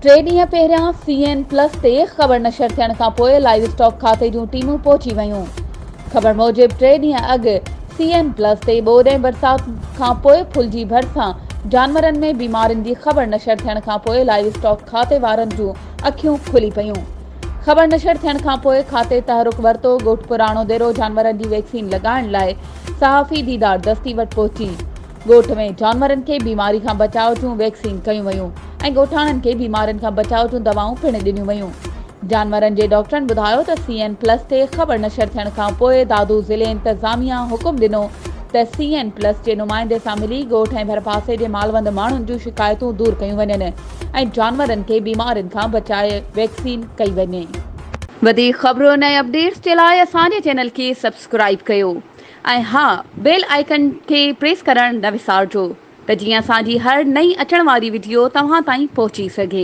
ٽي ڏينهن پهريان سي N plus تي خبر نشر ٿيڻ کانپوء لائيو اسٽاڪ کاتي جون ٽيمون پهچي ويون. خبر موجب ٽي ڏينهن اڳ سي اين پلس تي ٻوڏ ۽ برسات کانپوء ڦلجي ڀرسان جانورن ۾ بيمارين جي خبر نشر ٿيڻ کانپوء لائيو اسٽاڪ کاتي وارن جون اکيون کلي پيون. خبر نشر ٿيڻ کانپوء کاتي تحرڪ ورتو، ڳوٺ پراڻو ديرو جانورن جي ويڪسين لڳائڻ لاء صحافي ديدار دستي وٽ پهچي ڳوٺ ۾ جانورن کي بيماري کان بچاء جون ويڪسين ڪيون ويون ۽ ڳوٺاڻن کي بيمارين کان بچاء جون دوائون پڻ ڏنيون ويون. جانورن جي ڊاڪٽرن ٻڌايو ته سي اين پلس تي خبر نشر ٿيڻ کان پوء دادو ضلعي انتظاميا حڪم ڏنو ته سي اين پلس جي نمائندي سان ملي ڳوٺ ۽ ڀرپاسي جي مالوند ماڻهن جون شڪايتون دور ڪيون وڃن ۽ جانورن کي بيمارين کان بچائي ويڪسين ڪئي وڃي. وڌيڪ خبرن ۽ اپڊيٽس جي لاء اسان جي چينل کي سبسڪرائيب ڪيو. ۽ ها بيل آئيڪن کي پريس ڪرڻ نه وسارجو ته جيئن اسان جي هر نئين اچڻ واري وڊيو توهان تائين پهچي سگهي.